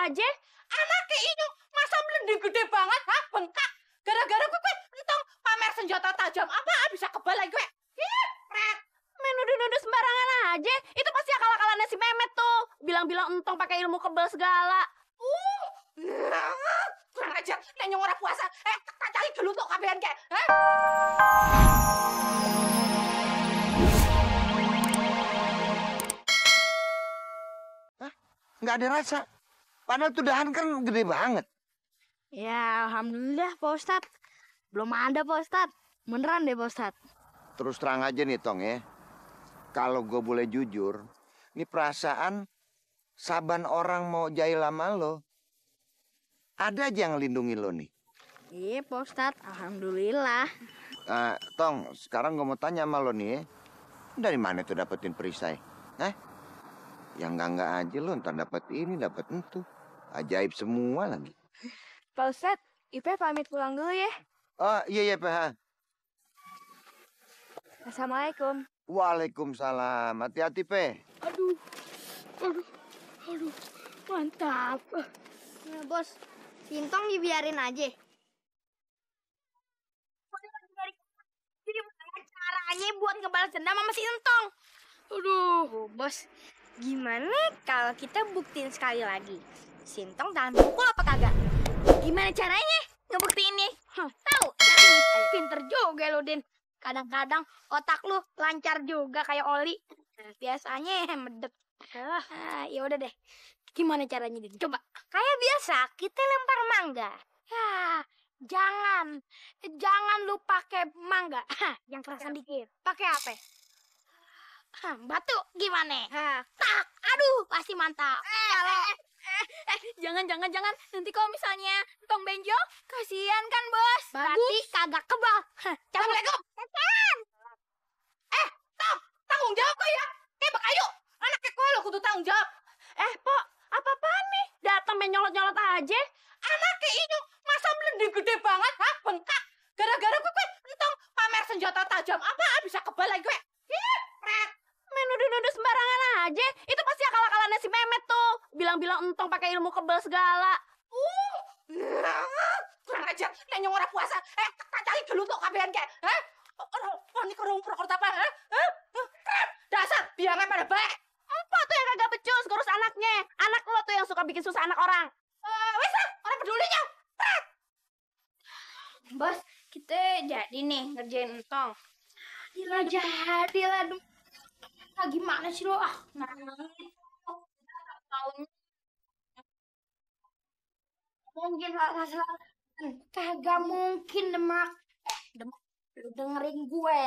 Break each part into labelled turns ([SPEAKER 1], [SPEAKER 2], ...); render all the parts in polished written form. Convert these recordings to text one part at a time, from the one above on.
[SPEAKER 1] aja. Anaknya ini masa melending gede banget, ha? Bengkak. Gara-gara gue entong pamer senjata tajam apa bisa kebal lagi gue. Ih, Red. Main nuduh-nuduh sembarangan aja. Itu pasti akal-akalannya si Memet tuh. Bilang-bilang entong pakai ilmu kebal segala. Kurang ajar, nenyong orang puasa. Tak cari dulu tuh kabehan kayak.
[SPEAKER 2] Nggak ada rasa. Padahal tuh dahan kan gede banget.
[SPEAKER 3] Ya, alhamdulillah Pak Ustadz. Belum ada Pak Ustadz. Beneran deh Pak Ustadz.
[SPEAKER 2] Terus terang aja nih Tong ya. Kalau gue boleh jujur, ini perasaan saban orang mau jahil sama lo, ada aja yang lindungi lo nih.
[SPEAKER 3] Iya Pak Ustadz, alhamdulillah.
[SPEAKER 2] Tong, sekarang gue mau tanya sama lo nih ya. Dari mana tuh dapetin perisai? Yang enggak aja lo ntar dapet ini, dapet itu. Ajaib semua lagi.
[SPEAKER 3] Pak Ustadz, Ipe pamit pulang dulu ya.
[SPEAKER 2] Oh iya PH.
[SPEAKER 3] Assalamualaikum.
[SPEAKER 2] Waalaikumsalam. Hati-hati Pe.
[SPEAKER 3] Aduh, mantap. Nah, Bos, Sintong dibiarin aja. Jadi caranya buat ngebalas dendam sama si Sintong. Aduh, Bos, gimana kalau kita buktiin sekali lagi? Sintong tahan pukul apa kagak? Gimana caranya ngebuktiin nih? Tahu? Pinter juga lo, Din. Kadang-kadang otak lu lancar juga kayak oli. Nah, biasanya medek. Ya udah deh. Gimana caranya, Din? Coba. Kayak biasa, kita lempar mangga. Ya, jangan lu pakai mangga. Yang kerasan dikit. Pakai apa? Batu gimana? Tak. Aduh, pasti mantap. Jangan. Nanti kalau misalnya tong benjol, kasihan kan, Bos? Berarti kagak kebal. Assalamualaikum.
[SPEAKER 1] Tong, tanggung jawab kok ya. Bakayu, anaknya kok lo kudu tanggung jawab. Pok, apa-apaan nih? Datang main nyolot-nyolot aja. Anaknya ini masa melending gede banget, ha? Bengkak. Gara-gara gue entong pamer senjata tajam apa bisa kebal lagi gue. Ih, Red. Main nuduh-nuduh sembarangan aja. Itu pasti akal-akalannya si Memet tuh. Bilang-bilang entong pakai ilmu kebal segala. Kurang ajar, nenyong orang puasa. Tak cari dulu tuh kabehan kayak. Ini kerung perokot apa? Dasar, biangnya pada baik. Empok tuh yang kagak becus, ngurus anaknya. Anak lo tuh yang suka bikin susah anak orang. Wes lah, orang pedulinya.
[SPEAKER 3] Bos, kita jadi nih ngerjain entong. Jadilah. Gimana sih lo? Mungkin salah. Kagak mungkin Demak. Lu dengerin gue.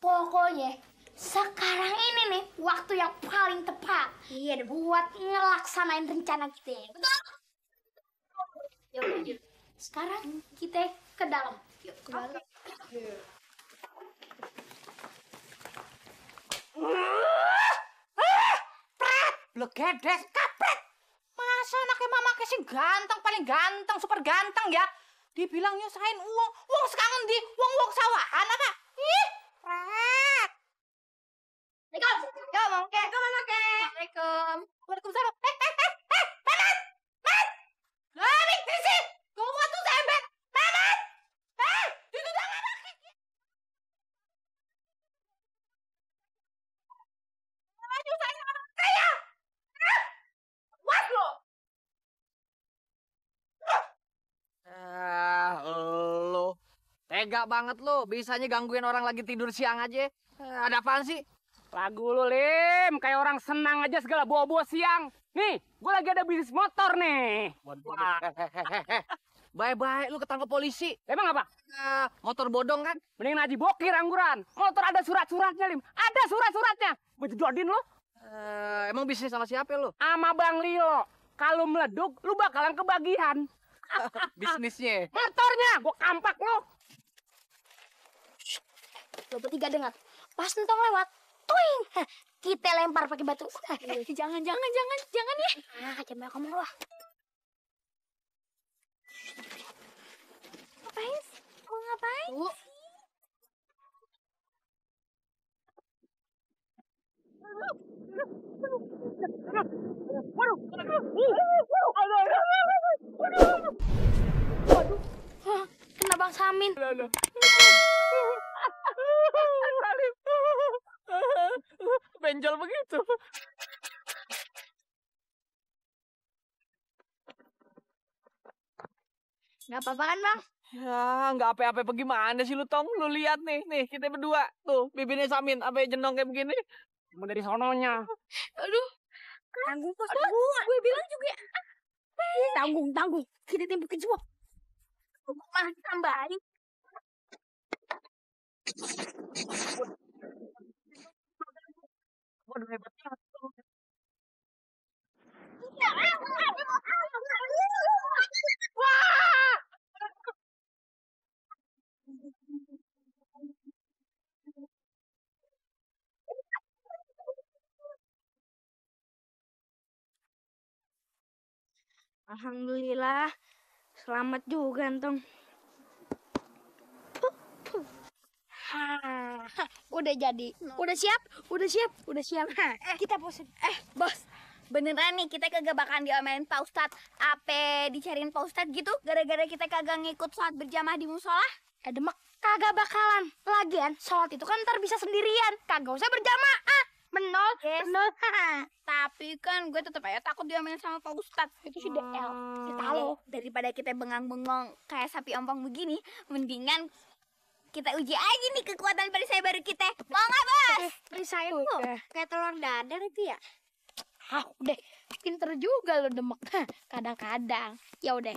[SPEAKER 3] Pokoknya sekarang ini nih waktu yang paling tepat. Iya, buat ngelaksanain rencana kita. Betul? Yuk. Sekarang kita ke dalam. Yuk, ke dalam.
[SPEAKER 1] Lo gedes, kapret. Masa anaknya mama sih ganteng, paling ganteng, super ganteng ya. Dibilang nyusahin uang sekarang di uang sawahan apa? Ih, Red.
[SPEAKER 3] Assalamualaikum. Yo, Mongke. Assalamualaikum.
[SPEAKER 1] Waalaikumsalam. Memet. Lari, isi. Gua waktu sembet. Memet. Itu jangan lagi. Nyusahin anak saya. Was lo.
[SPEAKER 4] Lo tega banget lo, bisanya gangguin orang lagi tidur siang aja. Ada apaan sih?
[SPEAKER 5] Lagu lu, Lim. Kayak orang senang aja segala bawa-bawa siang. Nih, gue lagi ada bisnis motor nih.
[SPEAKER 4] Baik-baik lu ketangkep polisi.
[SPEAKER 5] Emang apa?
[SPEAKER 4] Motor bodong kan?
[SPEAKER 5] Mending Haji Bokir angguran. Motor ada surat-suratnya, Lim. Ada surat-suratnya. Mau jodohin lu?
[SPEAKER 4] Emang bisnis sama siapa lu?
[SPEAKER 5] Sama Bang Lilo. Kalau meleduk, lu bakalan kebagian.
[SPEAKER 4] Bisnisnya.
[SPEAKER 5] Motornya, gue kampak lu.
[SPEAKER 3] Lo bertiga dengar. Pas entong lewat, tuing. Kita lempar pakai batu. Jangan ya. Jangan kamu lah. Ngapain sih? Mau ngapain sih?
[SPEAKER 5] Waduh.
[SPEAKER 3] Amin.
[SPEAKER 4] Salim. Benjol begitu.
[SPEAKER 3] Nggak apa-apa kan, Bang?
[SPEAKER 4] Ya, nggak apa-apa bagaimana sih lu, Tong? Lu lihat nih kita berdua. Tuh, bibirnya Samin, apa jenong kayak begini.
[SPEAKER 5] Cuma dari sononya.
[SPEAKER 3] Aduh. Tanggung, Bos. Gue bilang juga. Tanggung. Kita tembukin semua. Malah ditambahin.
[SPEAKER 4] Waduh, hebat banget.
[SPEAKER 3] Alhamdulillah. Selamat juga, Antong. Udah jadi. Udah siap. Kita pose. Bos. Beneran nih kita kagak bakalan diomelin Pak Ustadz. Apa dicariin Pak Ustadz gitu gara-gara kita kagak ngikut sholat berjamaah di musola? Demek kagak bakalan. Lagian sholat itu kan ntar bisa sendirian. Kagak usah berjamaah. Bener. Yes. Bener. Tapi kan gue tetep aja takut diomelin sama Pak Ustadz. Itu sih DL. Kita lo. Daripada kita bengang-bengong kayak sapi ompong begini, mendingan kita uji aja nih kekuatan perisai baru kita. Mau nggak, Bos? Perisai lu kayak telur dadar itu ya? Udah, pinter juga lo Demek. Kadang-kadang. Ya udah.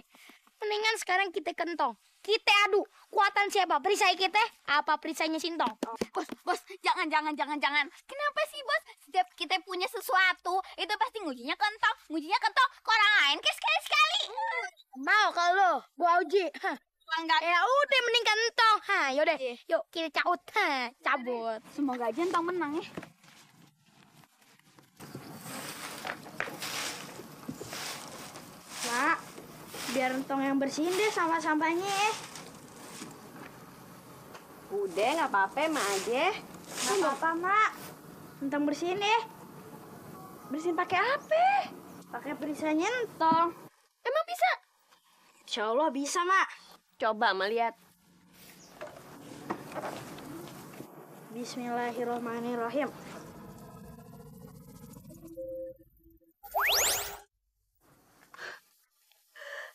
[SPEAKER 3] Mendingan sekarang kita kentong. Kita adu. Kuatan siapa? Perisai kita apa perisainya Sintong? Bos, jangan. Kenapa sih, Bos? Setiap kita punya sesuatu, itu pasti ngujinya kentong ke orang lain ke sekali-sekali. Mau kalau gua uji. Enggak. Ya udah mending kentong. Yaudah. Yuk kita cabut. Semoga aja Entong menang ya. Mak, biar Entong yang bersihin deh sama sampahnya ya.
[SPEAKER 1] Udah, nggak apa-apa, Mak aja.
[SPEAKER 3] Nggak apa-apa, Mak. Entong bersihin ya. Bersihin pakai apa? Pakai perisainya Entong. Emang bisa? Insya Allah bisa, Mak.
[SPEAKER 1] Coba melihat.
[SPEAKER 3] Bismillahirrahmanirrahim.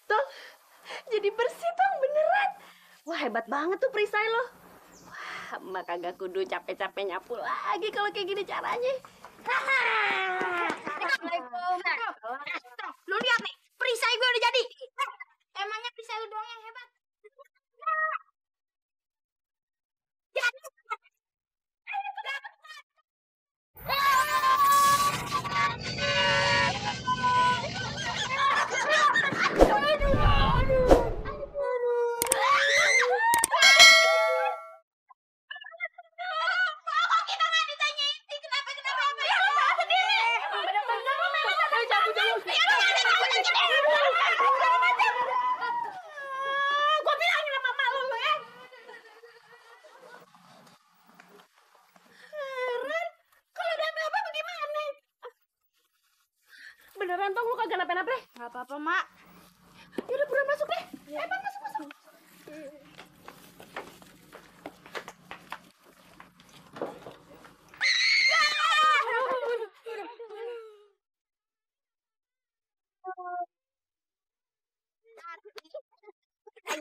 [SPEAKER 1] Tong, jadi bersih, Tong, beneran. Wah, hebat banget tuh perisai lo. Wah, Mak kagak kudu capek-capek nyapu lagi kalau kayak gini caranya.
[SPEAKER 3] Assalamualaikum. Lu lihat nih, perisai gue udah jadi. Emangnya perisai lu doang yang hebat?
[SPEAKER 1] Gua bilangin sama mak lu ya. Heran, kalau ada apa-apa bagaimana? Beneran Tong, lu kagak napa-napa?
[SPEAKER 3] Gak apa-apa, Mak.
[SPEAKER 1] Yaudah, buruan masuk deh. Bang, masuk.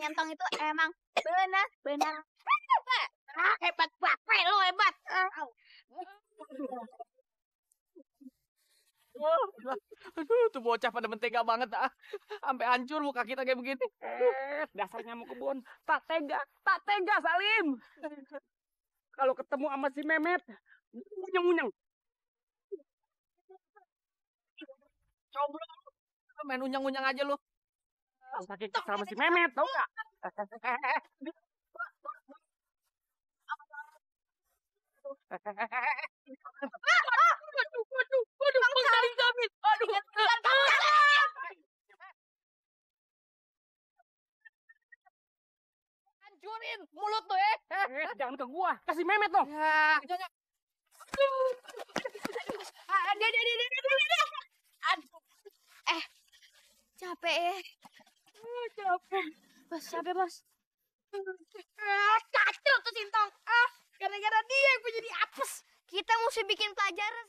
[SPEAKER 3] Nyantong itu emang benar hebat banget. Lo hebat.
[SPEAKER 4] Aduh, tuh bocah pada mentega banget sampai hancur muka kita kayak begini.
[SPEAKER 5] Dasarnya mau kebun. Tak tega Salim. Kalau ketemu sama si Mehmet, unyeng-unyeng.
[SPEAKER 4] Coba main unyang-unyang aja lu.
[SPEAKER 5] Sakit sama si Mehmet, tau gak?
[SPEAKER 1] Waduh, Bang Samin. Aduh. Hancurin mulut tuh ya.
[SPEAKER 5] Jangan ke gua, kasih Mehmet dong.
[SPEAKER 4] Ya,
[SPEAKER 3] Capek ya.
[SPEAKER 1] Bos, capek, Bos.
[SPEAKER 3] Kacau tuh Sintong. Gara-gara dia yang gue jadi apes. Kita mesti bikin pelajaran.